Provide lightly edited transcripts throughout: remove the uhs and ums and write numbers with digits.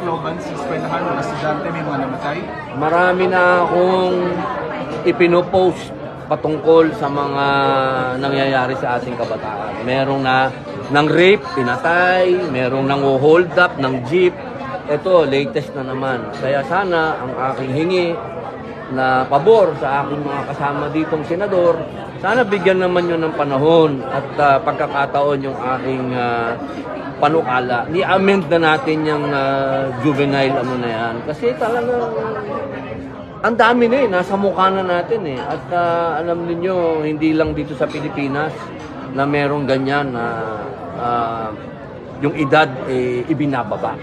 Tacloban sa eskwelahan, mga estudyante, may mga namatay. Marami na akong ipinopost patungkol sa mga nangyayari sa ating kabataan. Merong na ng rape, pinatay, merong nang hold up ng jeep. Ito, latest na naman. Kaya sana ang aking hingi na pabor sa aking mga kasama ditong senador, sana bigyan naman yun ng panahon at pagkakataon yung aking panukala. Ni-amend na natin yung juvenile ano na yan. Kasi talagang ang dami na eh, nasa mukha na natin eh. At alam niyo, hindi lang dito sa Pilipinas na merong ganyan na yung edad eh, ibinababa.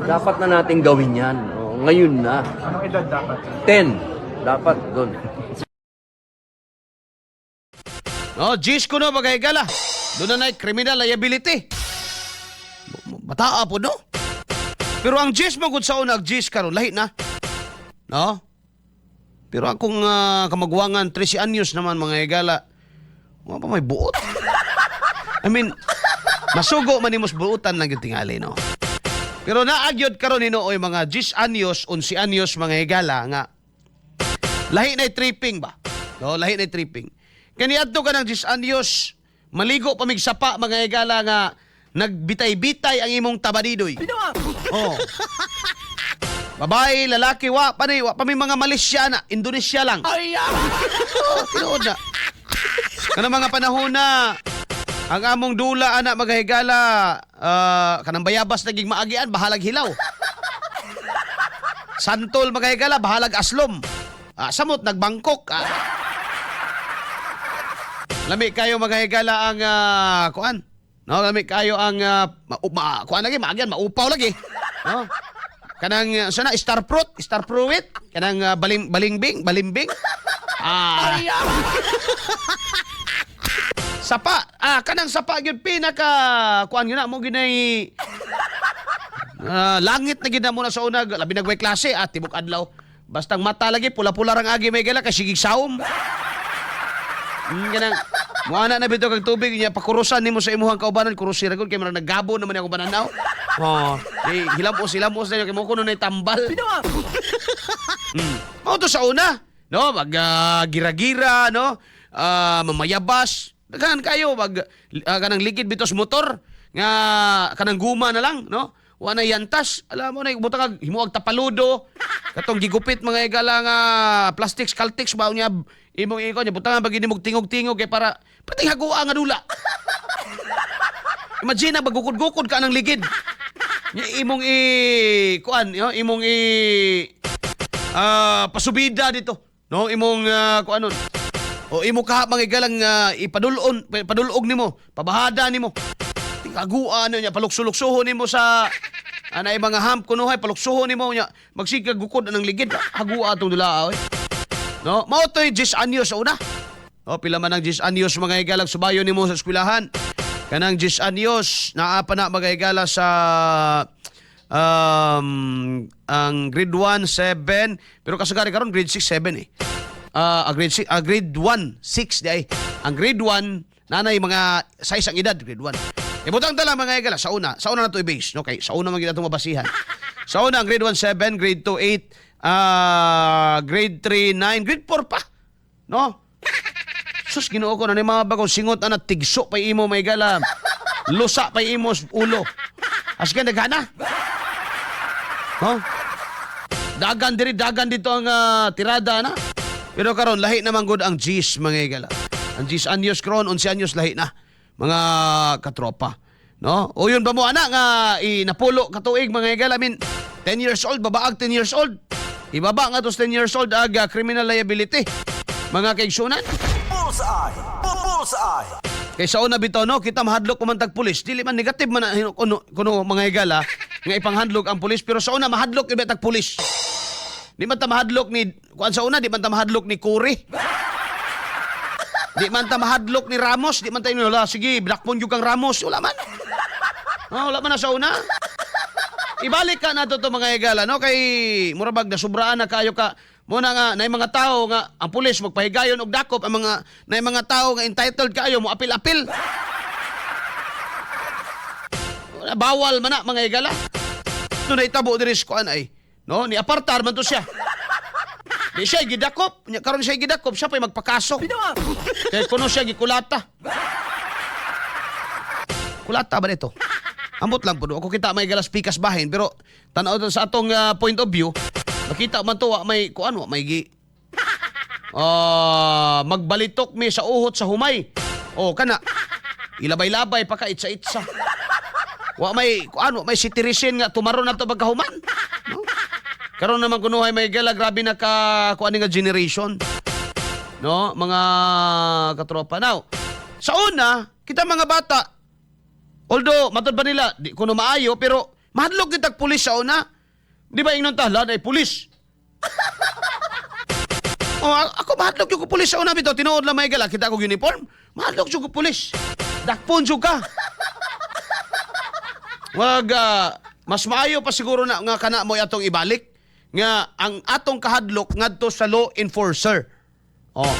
Dapat na natin gawin yan. O, ngayon na. Anong edad dapat? 10. Dapat doon. No, Gis ko no bagay gala. Doon na criminal liability. Bataa po no. Pero ang Gis mo gud sa una, ang Gis karon lahi na. No? Pero akong kamagwangan 13 anyos naman mga higala. Wa pa may buot. I mean, masugo man nimo sa buotan lang yung tingali no. Pero naagyod karon hinuoy mga 10 anyos, 11 anyos mga higala nga lahi na tripping ba? No, lahi na tripping. Kani adto ka ng 10 anyos, maligo pa mig sapa mga higala nga nagbitay-bitay ang imong tabadidoy. Oh. Babae, lalaki, wa pa ni, wa pa may mga Malaysia na, Indonesia lang. Ay, oh, tinuod na. Kanang mga panahon na ang among dula ana mga higala, kanang bayabas naging maagian bahalag hilaw. Santol mga higala bahalag aslom. Samot nagbangkok. Lami kayo mga higala ang kuan. No, lami kayo ang kuan lagi maagian maupaw lagi. No? Kanang sana star fruit, kanang baling balingbing, balimbing. Sapa, kanang sapa gyud pinaka kuan gyud na mo ginay langit na gid na mo na sa una, labi nagway klase tibok adlaw. Bastang mata lagi pula-pula rang agi may gala kay sigig saom. Kanang muana na bitaw kag tubig niya pakurusan nimo sa imuhang kaubanan kurusi ra gud kay murag naggabo naman ako bananaw. Oh, di hilamos hilamos na kay mo kuno nay tambal. Mao to sa una, no, mag gira-gira, no? Mamayabas. Daghan kayo mag kanang ligid bitos motor nga kanang guma na lang, no? Wa na yantas, alam mo na butang kag himuag tapaludo. Katong gigupit mga igala nga plastics caltex ba niya imong iko niya butangan pag nimog tingog-tingog kay para pating hagua nga dula. Imagine na bagukod-gukod ka ng ligid. Nya imong i kuan, yo, imong i pasubida dito. No, imong kuanon. O imo ka mga igalang ipadulon, padulog nimo, pabahada nimo. Tingagua na niya paluksuluksuhon nimo sa anay mga hump kunuhay paluksuhon nimo nya magsigag gukod ng ligid. Hagua atong dula oy. No, mao to'y 10 anyos sa una. O pila man ang 10 anyos mga higalag subayo nimo sa eskwelahan. Kanang 10 anyos naa pa na mga higala sa ang grade 1 7 pero kasagari karon grade 6 7 eh. Grade 6, grade 1 6 di ay. Ang grade 1 nanay mga size ang edad grade 1. Ibutang tala mga higala sa una na to i-base no kay sa una man gyud atong mabasihan. Sa una ang grade 1 7, grade 2 8, grade 3 9, grade 4 pa. No? Sus, Ginoo ko na ni mga bagong singot ana tigso pa imo may gala. Lusa pa imo ulo. Askan nagana. Huh? Dagan diri dagan dito ang tirada na. Pero karon lahi naman gud ang G's mga higala. Ang G's anyos karon 11 anyos lahi na mga katropa. No? O yun ba mo ana nga inapulo katuig mga higala? I mean 10 years old babaag 10 years old. Ibaba nga tos 10 years old ag criminal liability. Mga kaigsunan. Bullseye! Bullseye! Kay sa una bitaw no, kita mahadlok kumantag pulis. Dili man negative man na kuno, kuno mga higala nga ipanghandlok ang pulis pero sa una mahadlok iba tag pulis. Di man ta mahadlok ni kuan sa una di man ta mahadlok ni Kuri. Di man ta mahadlok ni Ramos, di man ta wala sige, blackphone gyud kang Ramos, wala man. Ah, wala man na sa una. Ibalik ka na to mga higala no kay mura bag nasubraan na kayo ka muna nga nay mga tao nga ang pulis magpahigayon og dakop ang mga nay mga tao nga entitled kaayo mo apil-apil. Wala, bawal man na mga higala. to nahitabo diri sa kuan ay. No, ni apartar man to siya. Di siya gidakop, nya karon siya gidakop, siya pa'y magpakaso. Kay kuno siya gikulata. Kulata ba nito? Ambot lang po do. Ako kita may galas pikas bahin pero tan-aw sa atong point of view, makita man to wa may kuan wa may gi magbalitok mi sa uhot sa humay. O kana ilabay-labay pa ka itsa-itsa. Wa may kuan wa may citizen nga tumaro na to pagkahuman. No? Karon naman kunuhay may gala grabe na ka kuan nga generation. No, mga katropa. Now, sa una, kita mga bata, although matod ba nila, di kuno maayo pero mahadlok kitag pulis sa una. Di ba ingnon ta, "Lad ay pulis." Oh, ako mahadlok yung ko pulis sa una bitaw tinuod lang may gala kita kog uniform. Mahadlok yung ko pulis. Dakpon jud ka. Wag mas maayo pa siguro na nga kana mo atong ibalik nga ang atong kahadlok ngadto sa law enforcer. Oh.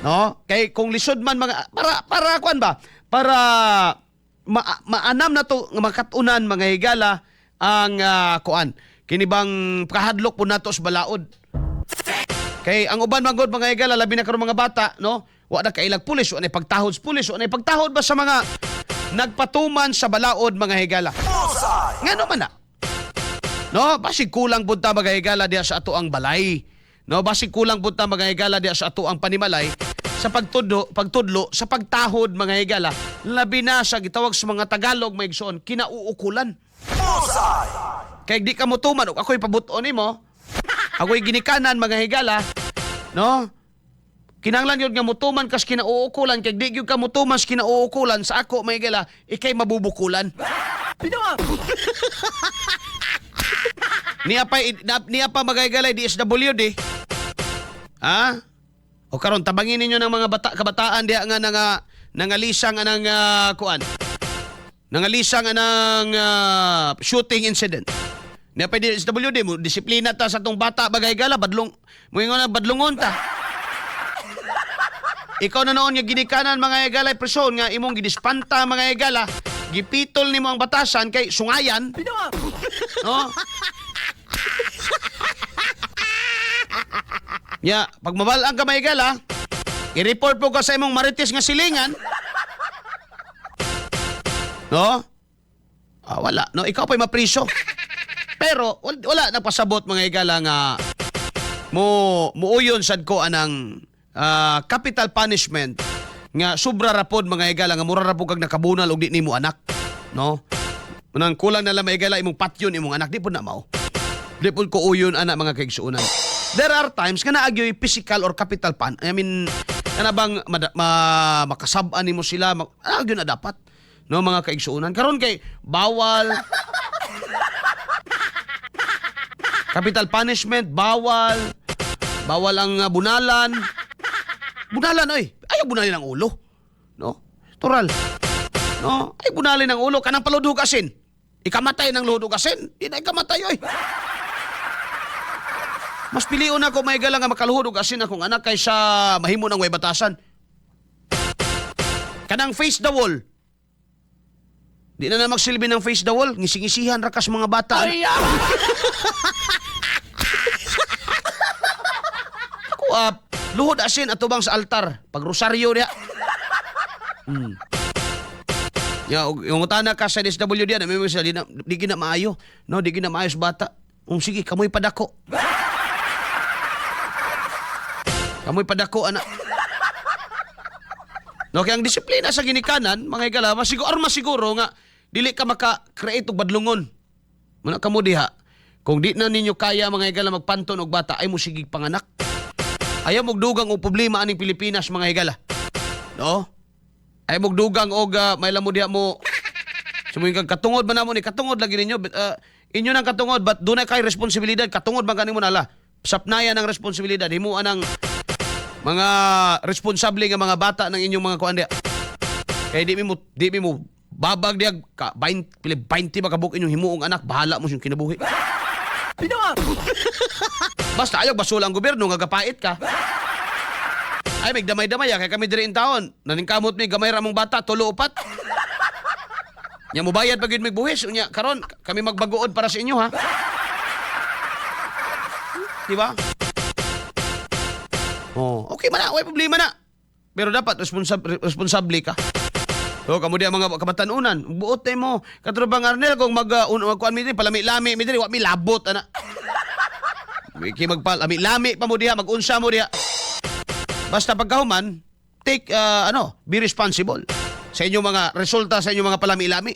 No? Kay kung lisod man mga para para kuan ba? Para maanam na to nga makatunan mga higala ang kuan. Kini bang kahadlok po nato sa balaod. Kay ang uban man gud mga higala labi na karon mga bata, no? Wa na kailag pulis, wa na pagtahod sa pulis, wa na pagtahod ba sa mga nagpatuman sa balaod mga higala. Bullseye! Ngano man na? No, basig kulang pud ta mga higala diha sa ato ang balay. No, basig kulang pud ta mga higala diha sa ato ang panimalay sa pagtudlo, pagtudlo sa pagtahod mga higala, labi na sa gitawag sa mga Tagalog mga igsoon, kinauukulan. Bullseye! Kay di ka mo tuman og ako'y pabuton nimo. Ako'y ginikanan mga higala, no? Kinahanglan yun nga mutuman kas kinauukulan kay di gyud ka mutuman sa kinauukulan sa ako mga higala, ikay mabubukulan. Niya pa niya pa mga higala DSWD. Ha? O karon tabangin ninyo ng mga bata kabataan diha nga nangalisang anang kuan. Nangalisang anang shooting incident. Niya pa DSWD mo disiplina ta sa tong bata bagay gala badlong moingon na badlongon ta. Ikaw na noon nga ginikanan mga higala prison nga imong gidispanta mga higala, gipitol nimo ang batasan kay sungayan. No? Ya, pag mabalaan ka mga higala, i-report po ka sa imong marites nga silingan. No? Ah, wala. No, ikaw pa'y mapriso. Pero wala nagpasabot mga higala nga mo muuyon sad ko anang capital punishment nga sobra rapod mga higala nga mura ra po kag nakabunal og di nimo anak, no? Unang kulang na lang mga higala imong patyon imong anak, di pud na mao. Di pud ko uyon ana mga kaigsuonan. There are times nga naagyoy physical or capital pun I mean kana bang makasab-an nimo sila, naagyo na dapat, no, mga kaigsuonan. Karon kay bawal capital punishment, bawal. Bawal ang bunalan. Bunalan oy. Ayaw bunalin ang ulo. No? Tural. No? Ay bunalin ang ulo kanang paludhog asin. Ikamatay ng luhod asin. Di na ikamatay oy. Mas pilion ako may galang nga makaluhod og asin akong anak kaysa mahimo ng way batasan. Kanang face the wall. Di na na magsilbi ng face the wall. Ngising-ngisihan ra kas mga bata. Ay, ako, luhod asin atubang sa altar. Pag rosaryo diha. Ya, og yung utana ka sa DSWD diyan, may mga di na di gina maayo. No, di gina maayo sa bata. Sige, kamoy padako. Kamoy padako ana. No, kaya ang disiplina sa ginikanan, mga higala, masiguro aron masiguro nga dili ka maka-create og badlungon. Muna kamo diha. Kung di na ninyo kaya mga higala magpanton og bata, ay mo sigig panganak. Ayaw og dugang og problema aning Pilipinas mga higala. No? Ayaw og dugang og may lamo diha mo. Sumuing kag katungod man namo ni katungod lagi ninyo but, inyo nang katungod but dunay kay responsibilidad katungod man kanimo nala. Sapnayan ang responsibilidad himuan ang mga responsable nga mga bata ng inyong mga kuan diha. Kay di mi mo babag diha ka 20 pila 20 ba kabuk inyong himuong anak bahala mo siyang kinabuhi. Basta ayaw basula ang gobyerno nga gapait ka. Ay may damay-damay kay kami diri in taon. Naningkamot mi gamay ra mong bata tulo upat. Nya mobayad pa gyud mig buhis unya karon kami magbaguod para sa inyo, ha. Di ba? Oh, okay man na, way problema na. Pero dapat responsable ka. So, kamo diha mga kabatanunan, buot mo. Katropang Arnel, kung mag kuan mi diri, palami-lami mi diri, wa mi labot ana. Wiki magpalami-lami pa mo diha, magunsa mo diha. Basta pagkahuman, take ano, be responsible sa inyong mga resulta sa inyong mga palami-lami.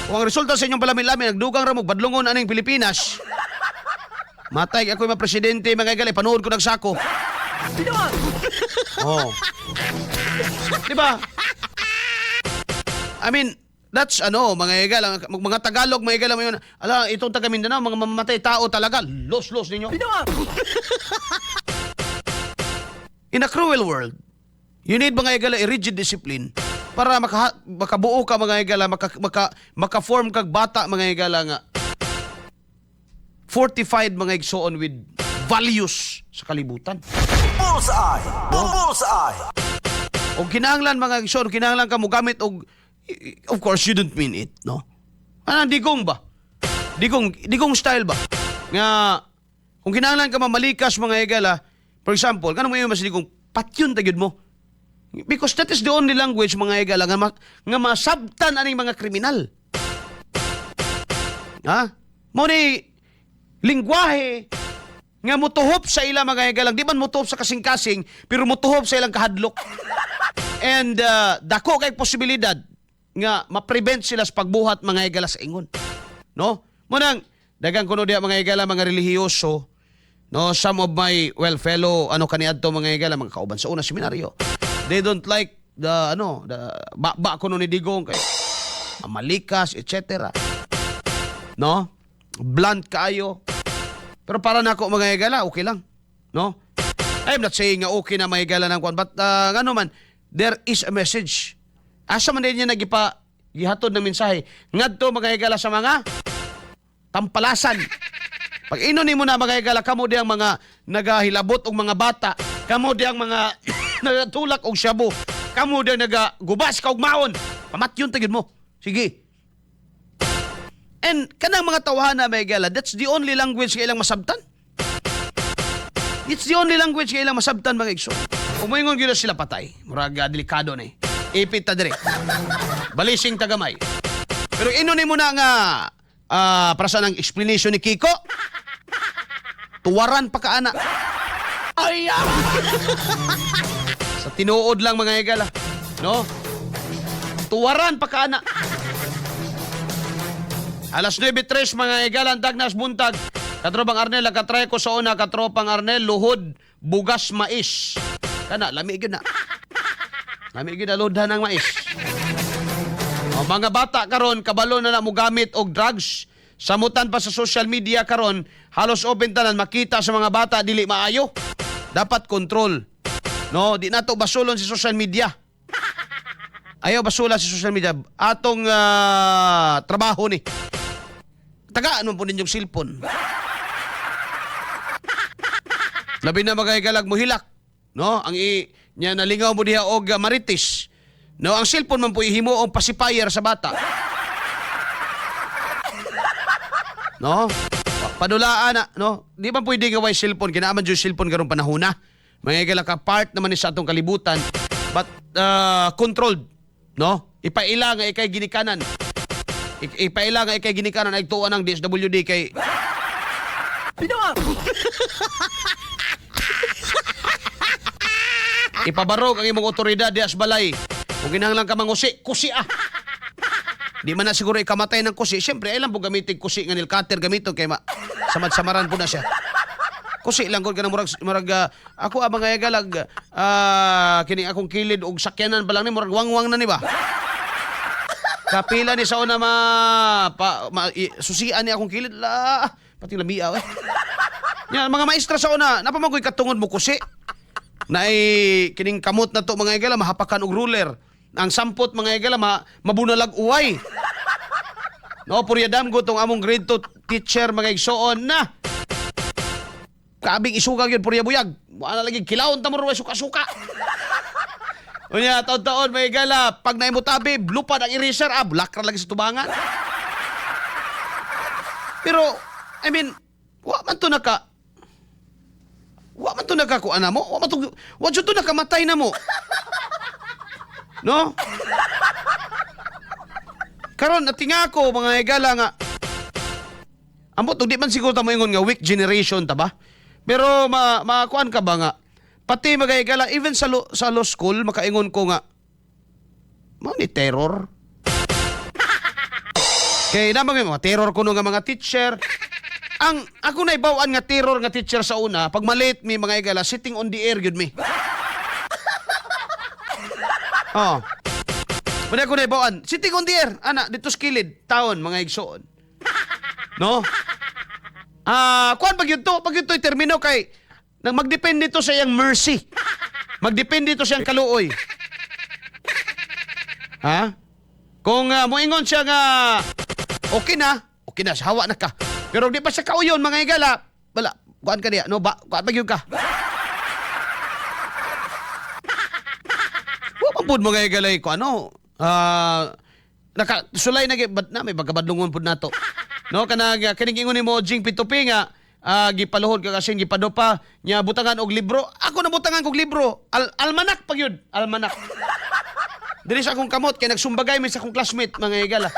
Kung ang resulta sa inyong palami-lami nagdugang ra mo badlongon aning Pilipinas. Matay ako yung presidente, mga gali, panuod ko nagsako. Oh. Di ba? I mean, that's ano, mga egal, mga Tagalog, mga egal, mga ala, itong taga Mindanao, mga mamamatay tao talaga, los-los ninyo. In a cruel world, you need, mga igala, a rigid discipline para makabuo ka, mga igala, maka-form kag bata, mga igala, nga fortified, mga igsoon, with values sa kalibutan. Bullseye! Bullseye! O kinahanglan, mga igsoon, kinahanglan ka mo gamit og, of course you don't mean it, no? Ano, digong ba? Digong, digong style ba? Nga kung kinahanglan ka mamalikas, mga igala, for example, kanang mo mas digong patyon ta gyud mo. Because that is the only language, mga igala, nga masabtan aning mga kriminal. Ha? Mo ni lingwahe nga mutuhop sa ila, mga igalang, di man mutuhop sa kasing-kasing pero mutuhop sa ilang kahadlok and dako kay posibilidad nga ma-prevent sila sa pagbuhat, mga higala, sa ingon, no? Munang dagang kuno diha, mga higala, mga relihiyoso, no? Some of my, well, fellow ano kaniadto, mga higala, mga kauban sa una seminaryo, they don't like the ano, the ba kuno ni Digong kay malikas, etc., no? Blunt kaayo. Pero para nako, mga higala, okay lang, no? I'm not saying nga okay na, mga higala, ng kwan, but ngano man there is a message. Asa man din niya nagipa gihatod ng mensahe ngadto, mga higala, sa mga tampalasan? Pag ino nimo na, mga higala, kamo diyang mga nagahilabot og mga bata, kamo diyang mga nagatulak og shabu, kamo diyang nagagubas kaugmaon, pamatyon ta gyud mo. Sige. And kanang mga tawhana, mga higala, that's the only language nga ilang masabtan. It's the only language nga ilang masabtan, mga igsoon. Umoingon gyud na sila patay. Murag delikado na eh. Ipit ta dire. Balising tagamay. Pero ino ni mo na nga para sa nang explanation ni Kiko. Tuwaran pa ka ana. Ay! Ah! Sa tinuod lang, mga higala. No? Tuwaran pa ka ana. Alas 9:03, mga higala, ang Dagnas buntag. Katropang Arnel, nakatry ko sa una, katropang Arnel, luhod, bugas mais. Kana, lami gyud na. Lami gyud na luhodhan ng mais. O, mga bata karon kabalo na na mo gamit og drugs. Samutan pa sa social media karon, halos open tanan makita sa mga bata, dili maayo. Dapat control. No, di nato basulon si social media. Ayaw basula si social media. Atong trabaho ni. Tagaan mo po ninyong cellphone. Labi na, mga higalag, mo hilak. No, ang i nya nalingaw mo diha og marites. No, ang cellphone man po ihimo og pacifier sa bata. No? Padulaan na, no? Di ba pwede nga way cellphone? Kinaaman yung cellphone karong panahona. Mga higala ka part naman ni sa atong kalibutan but controlled, no? Ipaila nga ikay ginikanan. Ipaila nga ikay ginikanan ay tuwa ng DSWD kay ipabarog ang imong otoridad diha sa balay. Kung kinahanglan ka mangusi, kusi ah. Di man na siguro ikamatay ng kusi. Siyempre, ay lang po gamitin kusi nga nail cutter gamiton kay ma samad-samaran po na siya. Kusi lang gud kanang murag murag ako mga galag kini akong kilid og sakyanan pa lang ni murag wangwang na ni ba. Kapila ni sa una ma, pa, ma i, susian ni akong kilid la pati lamia eh. Yan mga maestra sa una, napamagoy katungod mo kusi. Naay kining kamot na to, mga igala, mahapakan og ruler. Ang sampot, mga igala, mabunalag uway. No, purya damgo tong among grade 2 teacher, mga igsoon na. Kabing isuga gyud purya buyag. Wala lagi kilawon ta mo ruway suka-suka. Unya, taon-taon may gala. Pag naimutabi, lupad ang eraser, ah, lakra lagi sa tubangan. Pero, I mean, wa man to nakakuan na mo. Wa to nakamatay na mo. No? Karon natinga ko mga higala nga ambot og di man siguro ta moingon nga weak generation ta ba? Pero ma makuan ka ba nga pati mga higala even sa law school makaingon ko nga mao ni terror. Kay na mga terror kuno nga mga teacher. Ang ako na ibaw-an nga terror nga teacher sa una, pag malate mi mga higala, sitting on the air gyud mi. Oh. Muna ko na ibaw-an, sitting on the air, ana dito sa kilid, taon mga igsoon. No? Ah, kuan pag yun to, pag yun to termino kay nang magdepende to sa iyang mercy. Magdepende to sa iyang kaluoy. Ha? Kung moingon siya nga okay na, hawa na ka. Pero di pa siya kauyon mga higala, wala, kuan ka niya, no ba, kuan pag yun ka. Wa man pud mga higala ko ano, naka sulay na gyud na may pagkabadlungon pud nato. No, kanang kining ingon nimo Jing Pitupi nga gipaluhod ka kasi gipadopa nya butangan og libro. Ako na butangan kog libro. Almanak pag yun, almanak. Dili sa akong kamot kay nagsumbagay mi sa akong classmate mga higala.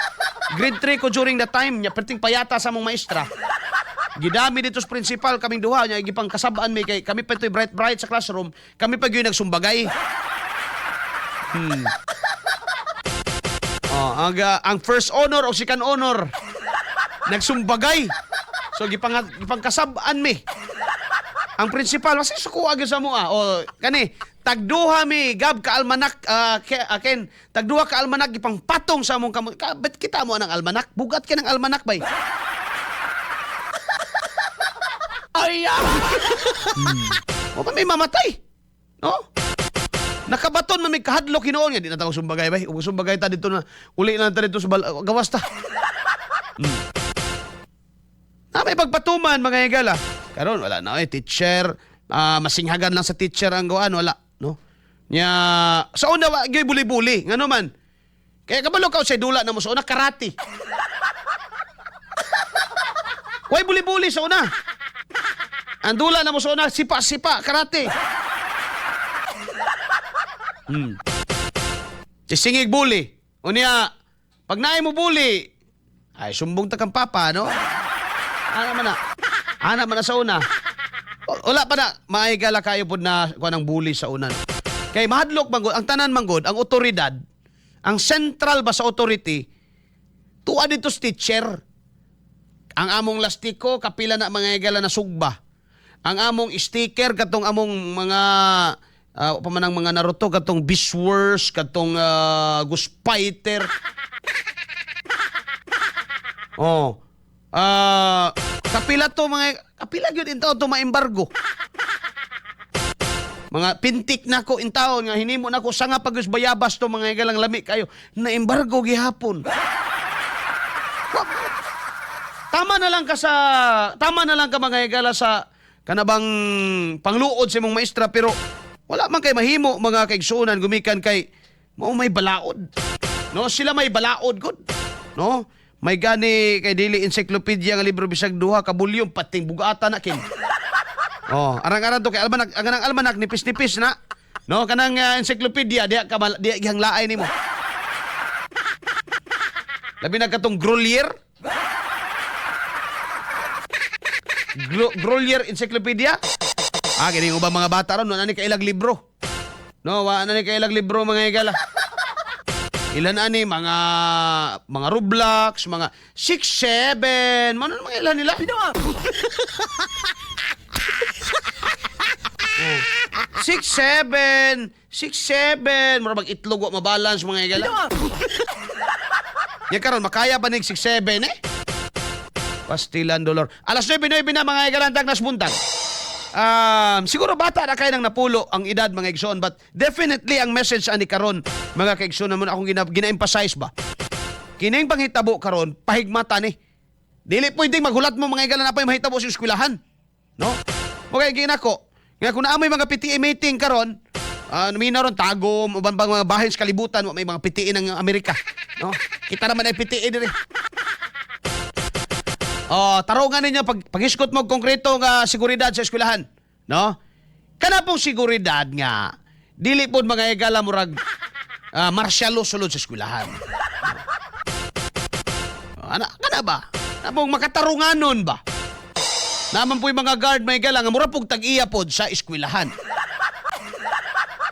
Grade 3 ko during that time nya perting payata sa among maestra. Gidami dito sa principal kaming duha nya gipangkasab-an mi kay kami pa ito'y bright bright sa classroom, kami pa gyud nagsumbagay. Oh, ang first honor o second honor nagsumbagay. So gipangkasab-an mi. Ang principal mas suko agad sa mo ah. O kani tagduha mi gab ka almanak ken tagduha ka almanak gipangpatong sa among kamot. Ka, bet kita mo ang almanak? Bugat ka ng almanak bay. Ay! O pa may mamatay. No? Nakabaton man may kahadlok hinuon nga di na ta sumbagay bay. Ug sumbagay ta dito na uli na ta dito sa gawas ta. Na may pagpatuman mga higala. Karon wala na eh teacher, masinghagan lang sa teacher ang goan wala, no? Nya sa una wa gyud buli-buli, ngano man. Kaya kabalo ka sa dula na mo sa una karate. Way buli-buli sa una. Ang dula na mo sa una sipa-sipa karate. Sisingig buli. Unya, pag naay mo buli, ay sumbong ta kang papa, no? Ana man na. Ana man na sa una. Wala pa na maigala kayo pod na kuan ang bully sa una. Kay mahadlok man gud ang tanan man gud ang otoridad, ang central ba sa authority tuwa dito sa teacher. Ang among lastiko kapila na mga higala na sugba. Ang among sticker katong among mga pamanang mga Naruto katong Beast Wars, katong Ghost Fighter. Oh. Kapila to mga kapila gyud intaw to maembargo. Mga pintik na ko intaon nga hinimo na ko sanga pag bayabas to mga higalang lami kayo na embargo gihapon. Tama na lang ka sa tama na lang ka mga higala sa kanabang pangluod sa imong maestra pero wala man kay mahimo mga kaigsuonan gumikan kay mao may balaod. No, sila may balaod gud. No? May gani kay dili encyclopedia nga libro bisag duha ka volume pating bugata na kin. Oh, arang-arang to kay almanak, ang kanang almanak nipis-nipis na. No, kanang encyclopedia diha ka diha gihang laay nimo. Labi na katong Grolier. Grolier Encyclopedia. Ah, kini ubang mga bata ron, wala ni kailag libro. No, wala ni kailag libro mga higala. Ilan ani mga Roblox, mga 6 7, ano mga ilan nila? Oh. 6 7, 6 7, mura bag itlog wa mabalance mga higala. Ya karon makaya ba nig 6 7 eh? Pastilan dolor. Alas 9:09 na mga higala ang nas buntag. Siguro bata na kayo ng napulo ang edad mga igsoon, but definitely ang message ani karon mga kaigsoon naman akong gina-emphasize ba. Kining panghitabo karon pahigmata ni. Dili pwedeng maghulat mo mga higala na pa'y mahitabo sa eskwelahan. No? Okay, ginako. Nga kung naamoy mga PTA meeting karon, Ano ron Tagum, uban pang mga bahin sa kalibutan, wa may mga PTA ng Amerika, no? Kita naman ay PTA diri. Oh, tarungan ninyo pag paghisgot mo og konkreto nga seguridad sa eskwelahan, no? Kana pong seguridad nga dili pod mga higala murag martial law sulod sa eskwelahan. Oh, ana kana ba? Na pong makatarunganon ba? Naman po yung mga guard may gala nga mura pog tag-iya pod sa eskwelahan.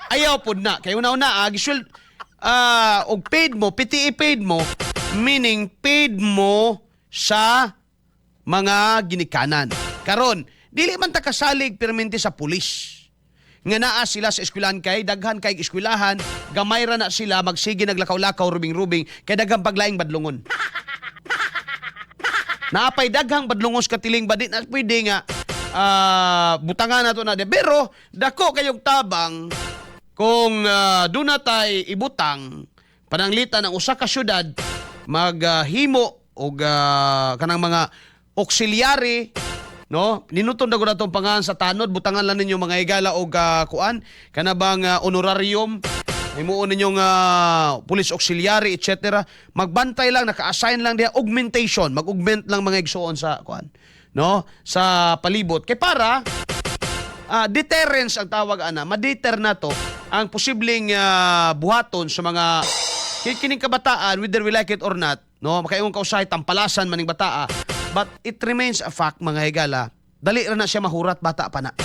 Ayaw pod na. Kay una-una, giswel, og paid mo, PTA paid mo, meaning paid mo sa mga ginikanan. Karon, dili man ta kasalig permente sa pulis. Nga naa sila sa eskwelahan kay daghan kay eskwelahan, gamay ra na sila magsige naglakaw-lakaw rubing-rubing kay daghang paglaing badlongon. Naapay daghang badlongos katiling ba di na pwede nga butangan nato na di. Pero dako kayong tabang kung doon na tay ibutang pananglitan ang usa ka syudad maghimo og kanang mga auxiliary, no, ninuton na gud atong pangalan sa tanod, butangan lang ninyo mga higala og kuan kana bang honorarium, himuon ninyong police auxiliary, etc. Magbantay lang, naka-assign lang diha, augmentation, mag-augment lang mga igsuon sa kuan, no, sa palibot kay para deterrence ang tawag ana, ma-deter na to ang posibleng buhaton sa mga kining kabataan, whether we like it or not, no, makaingon ka usahay tampalasan maning bataa, but it remains a fact, mga higala, dali ra na siya mahurat, bata pa na,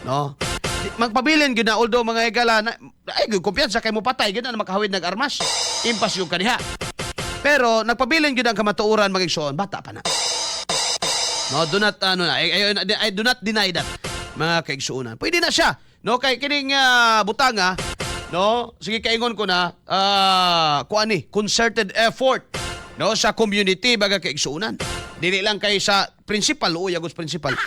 no. Magpabilin gyud na, although mga higala na, ay gyud kumpiyansa kay mo patay gyud na makahawid nag armas, impas yung kaniha, pero nagpabilin gyud ang kamatuoran, mga igsoon, bata pa na. No, do not ano na, I do not deny that, mga kaigsuonan. Pwede na siya. No, kay kining butanga, no, sige kaingon ko na, kuan ni, concerted effort, no, sa community baga kaigsuonan. Dili lang kay sa principal, uy, agos principal.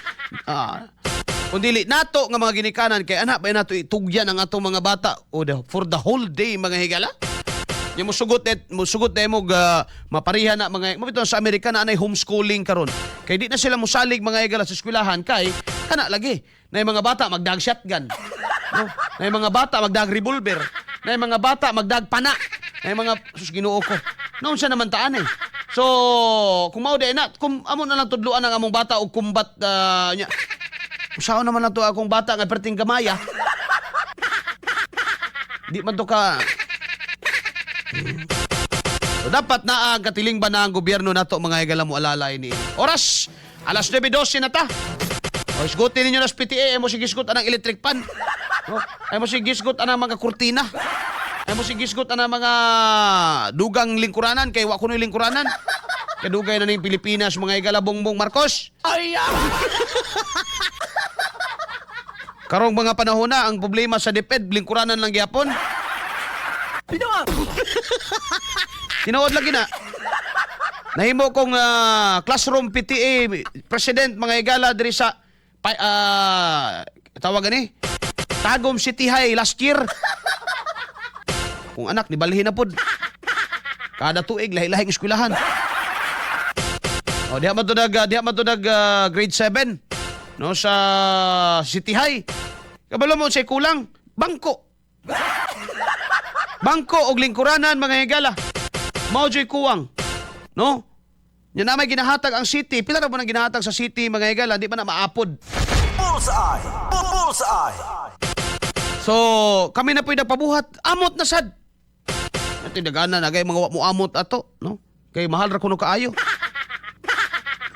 Kung dili nato nga mga ginikanan kay anak ba nato itugyan ang atong mga bata o for the whole day, mga higala. Yung musugot et musugot na mo mapariha na mga mabito sa Amerika na anay homeschooling karon. Kay di na sila musalig mga higala sa eskwelahan kay kana lagi na yung mga bata magdag shotgun. No? Na yung mga bata magdag revolver. Na yung mga bata magdag pana. Na yung mga sus Ginoo ko. Noon siya naman taan eh. So, kung mao di na, kung amo na lang tudluan ang among bata og combat nya. Usaon naman na to akong bata nga perting gamaya. Di man to ka. So, dapat na ang katiling ba na ang gobyerno nato mga higala mo alalay ni. Oras, alas 9:12 na ta. O, isgutin ninyo na sa PTA, ay mo sige isgot anang electric pan. No? Ay mo sige isgot anang mga kurtina. Ay mo sige isgot anang mga dugang lingkuranan, kay wa kuno'y lingkuranan. Kadugay na ning Pilipinas mga higala, Bongbong Marcos. Ay! Karong mga panahon na, ang problema sa DepEd, lingkuranan lang gyapon. Tinuod lagi na. Nahimo kong classroom PTA president mga higala diri sa tawag gani Tagum City High last year. Kung anak ni balhin na pod. Kada tuig lahi-lahing eskwelahan. Oh, diha man to nag grade 7 no sa City High. Kabalo mo say kulang bangko. Bangko og lingkuranan mga higala. Mao joy kuwang. No? Nya na may ginahatag ang city. Pila ra ba nang ginahatag sa city mga higala, di ba na maapod. Bullseye! Bullseye! So, kami na po'y nagpabuhat. Amot na sad. Natin nagana na kay mga wa mo amot ato, no? Kay mahal ra kuno kaayo.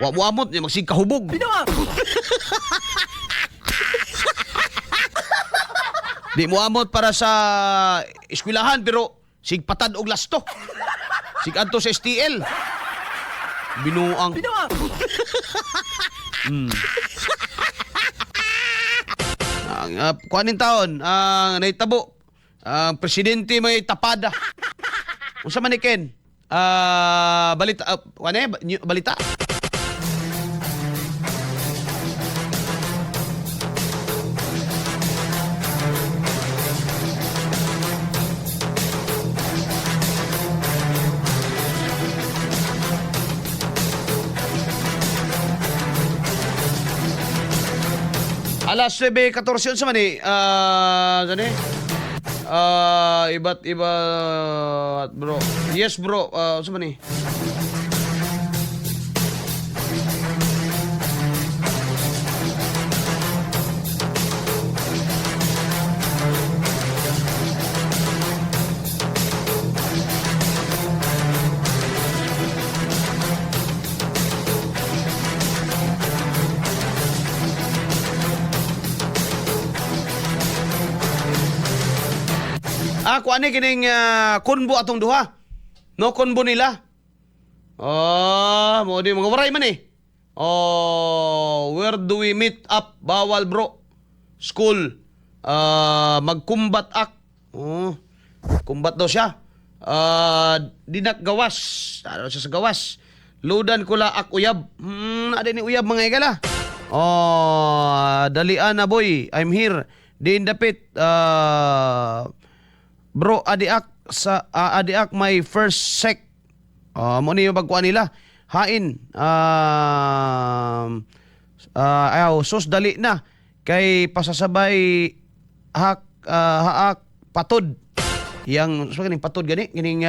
Wa mo amot nya magsig kahubog. Di mo amot para sa eskwelahan pero sig patad og lasto. Sig adto sa STL. Binuang. Ang kuanin taon ang nahitabo ang presidente may tapada. Unsa man ni Ken? Balita kuan eh, balita. Alas 9:14 unsa man ni? Ano eh? Ah, iba't iba, bro. Yes, bro. Ah, unsa man ni? Ah, kuan ni kining kunbo atong duha. No kunbo nila. Oh, mo di mga waray man eh. Oh, where do we meet up? Bawal, bro. School. Ah, magkumbat ak. Oh, kumbat daw siya. Ah, dinak gawas. Ano siya sa gawas? Ludan ko la ak uyab. Ada ni uyab mga igala. Oh, dalian na boy. I'm here. Di indapit. Ah, bro, adiak sa adiak my first sec. Ah, mo ni yung pagkuha nila. Hain. Ayaw, sus dali na kay pasasabay hak haak patod. Yang so kining patod gani kining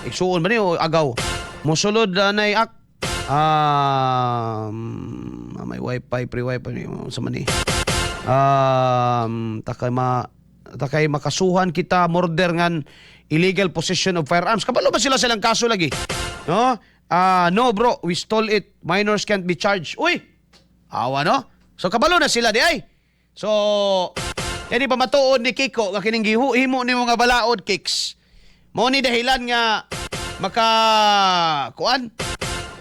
igsuon ba ni o agaw. Mosulod anay ak may wifi, free wifi ni sa man ni. Takay makasuhan kita murder ngan illegal possession of firearms. Kabalo ba sila silang kaso lagi? No? Ah, no bro, we stole it. Minors can't be charged. Uy. Awa no? So kabalo na sila di ay. So kani pa matuod ni Kiko nga kining gihuhimo ni mga balaod kicks. Mo ni dahilan nga maka kuan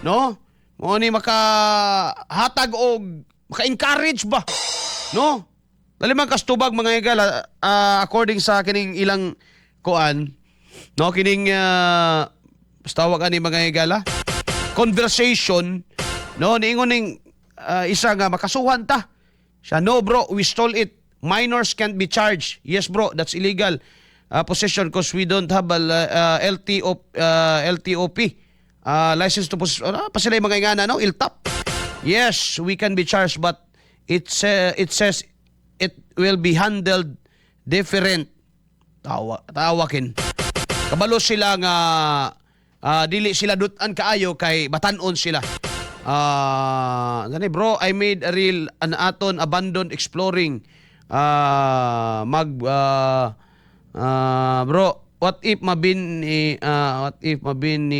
no? Mo ni maka hatag og maka-encourage ba? No? Dali man kastubag mga higala according sa kining ilang kuan no kining tawag ani mga higala conversation no niingon ning isa nga makasuhan ta siya, no bro, we stole it, minors can't be charged. Yes bro, that's illegal possession cause we don't have a LTO LTOP license to possess. Ano pa sila yung mga ingana no iltap. Yes, we can be charged but it says it will be handled different. Tawa tawakin. Kabalo sila nga dili sila dutan kaayo kay batanon sila. Ah, gani bro, I made a reel an aton abandoned exploring. Ah, mag bro, what if mabin ni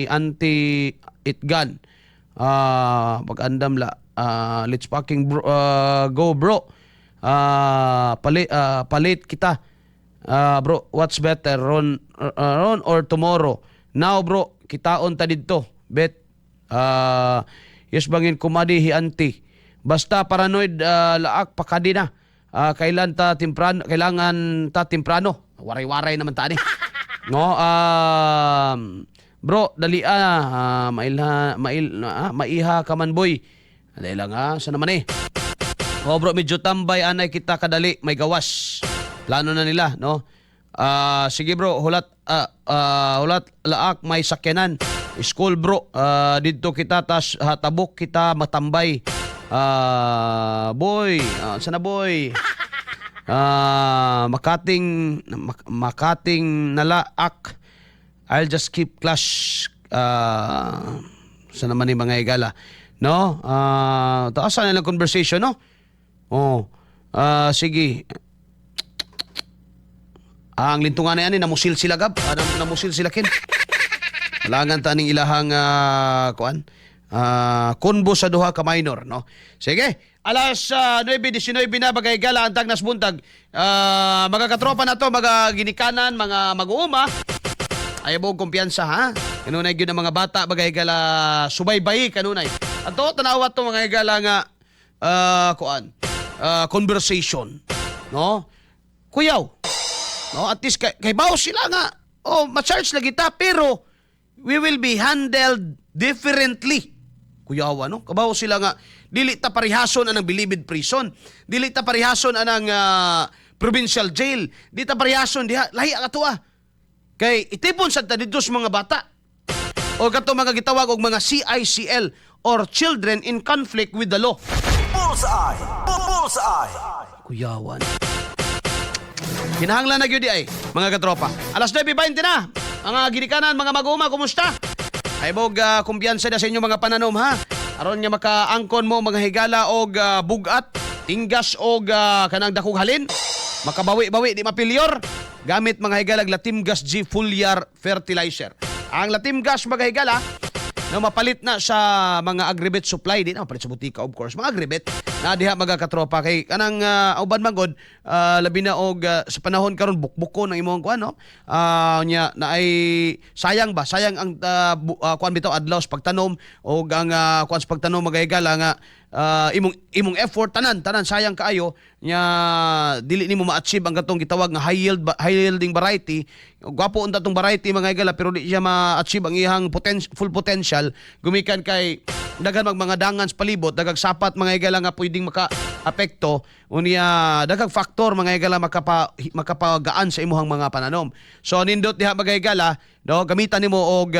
anti itgan? Ah, pag-andam la. Ah, let's fucking bro, go bro. Ah, palit kita. Ah, bro, what's better, Ron or tomorrow? Now bro, kitaon ta didto. Bet. Ah, yes bangin kumadi hi auntie. Basta paranoid laak pakadi na. Ah, kailan ta temprano, kailangan ta temprano. Waray-waray naman ta ni. No, bro, dali mailha, maiha ka man boy. Dali lang sa naman eh. Oh bro, medyo tambay anay kita kadali, may gawas. Plano na nila, no? Ah, sige bro, hulat hulat laak may sakyanan. School bro, didto kita tas tabok kita matambay. Ah, boy, sana boy. Ah, Makating nalaak. I'll just keep clash sa naman ni mga igala. No? Ah, taasan na lang conversation, no? Oh. Ah, sige. Ah, ang lintungan na yan, eh, namusil sila gab. Ah, namusil sila kin. Langan ta ning ilahang kuan. Ah, kunbo sa duha ka minor, no? Sige. Alas 9:19 na bagay gala ang tagnas buntag. Ah, mga katropa na to, mga ginikanan, mga mag-uuma. Ayaw buong kumpiyansa ha. Kanunay gyud ang mga bata bagay gala subaybay kanunay. Ato tanawa to mga higala nga kuan. Conversation, no? Kuyaw. No, at least kay bawo sila nga. Oh, ma-charge lagi ta pero we will be handled differently. Kuyawa no? Kabaw sila nga dili ta parihason anang Bilibid prison. Dili ta parihason anang provincial jail. Di ta parihason diha lahi ang ato ah. Kay itipon sad ta didto sa mga bata. O kato mga gitawag og mga CICL or Children in Conflict with the Law. Bullseye! Bullseye! Kuyawan. Kinahanglan na gyud ay, mga katropa. Alas 9:20 na. Mga ginikanan, mga mag-uuma, kumusta? Ay bog kumpiyansa na sa inyong mga pananom, ha. Aron nga makaangkon mo, mga higala, og bugat, tinggas og kanang dakog halin. Makabawi-bawi, di mapilyor. Gamit, mga higala, Latimgas G Foliar Fertilizer. Ang Latimgas, mga higala, no, mapalit na sa mga agribet supply, di na mapalit sa butika, of course. Mga agribet na diha, mga katropa, kay kanang uban magod labi na og sa panahon karon bukbuko ng imong kuan, no. Nya na ay sayang ba, sayang ang kuan bitaw, adlaw sa pagtanom og ang kuan sa pagtanom, mga higala, nga imong imong effort tanan tanan sayang kaayo nya dili nimo ma-achieve ang katong gitawag nga high yielding variety. Gwapo unta tong variety, mga higala, pero di siya ma-achieve ang iyang full potential gumikan kay daghan mag mga dangan sa palibot, daghang sapat, mga higala, nga pwedeng maka-apekto. Unya daghang factor, mga higala, makapagaan sa imuhang mga pananom. So nindot diha, mga higala, no, gamitan nimo og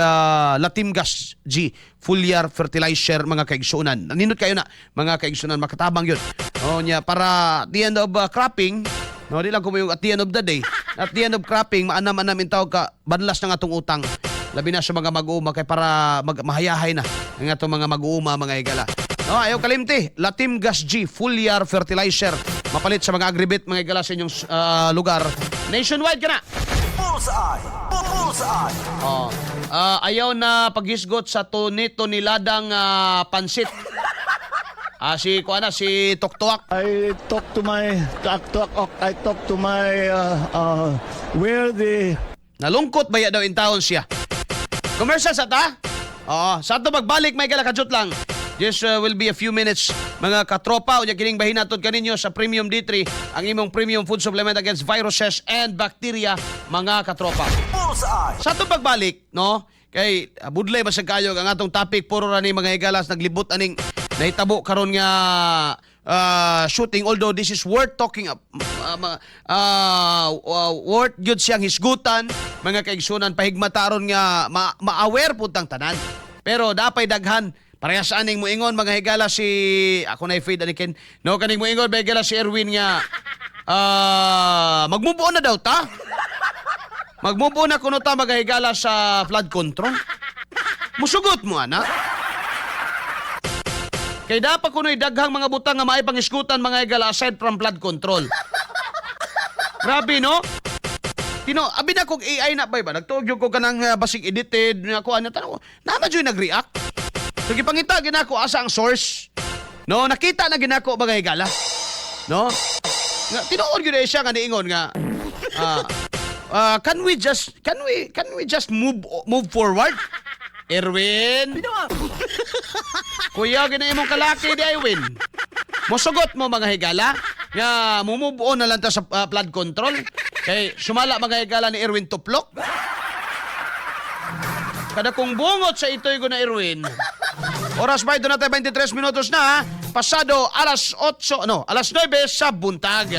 Latimgas G Foliar Fertilizer, mga kaigsuonan. Nindot kayo na, mga kaigsuonan, makatabang yun. O nya para at the end of cropping, no, di lang kumo yung at the end of the day, at the end of cropping, maanam-anam intawon ka banlas ng atong utang, labi na sa mga mag-uuma, kay para mahayahay na ang atong mga mag-uuma, mga higala. No, ayaw kalimti, Latim Gas G Foliar Fertilizer. Mapalit sa mga agribet, mga higala, sa inyong lugar. Nationwide ka na. Bullseye! Bullseye! Oh. Ayaw na paghisgot sa tuni-tuniladang pansit. Si kuana, si Toktuak. I talk to my talk, talk, I talk to my where the Nalungkot baya daw in taon siya. Commercial sa ta? Oo, sa ato magbalik may kalakajut lang. This will be a few minutes, mga katropa. Unya kining bahinatod kaninyo sa Premium D3, ang imong premium food supplement against viruses and bacteria, mga katropa. Bullseye! Sa atong pagbalik, no? Kay budlay basag kayo ang atong topic, puro ra ni mga higalas naglibot aning nahitabo karon nga shooting, although this is worth talking worth gyud siyang hisgutan, mga kaigsunan, pahigmata aron nga ma-aware pud tang tanan. Pero dapay daghan parehas aning muingon, mga higala, si ako na feed ani Ken, no, kaning muingon, mga higala, si Erwin nga mag-move on na daw ta. Mag-move on na kuno ta, mga higala, sa flood control. Musugot mo, ana. Kay dapat kuno'y daghang mga butang nga maay pangisgutan, mga higala, aside from flood control. Grabe, no? Tino, abi na kog AI na bay ba? Nagtuog ko kanang basig edited nga ko ano tanong ko. Naman jud nag-react. So gipangita ginako asa ang source. No, nakita na ginako, mga higala. No? Nga tinuod gyud ay siya nga niingon nga can we just move move forward? Erwin. Kuya, gina imong kalaki di Erwin. Mosugot mo, mga higala, nga mumove on na lang ta sa flood control. Kay sumala, mga higala, ni Erwin Tuplok. Kada kung bungot sa ito'y ko na Erwin. Oras ba ito natin 23 minutos na, ha? Pasado alas 8, no, alas 9 sa buntag.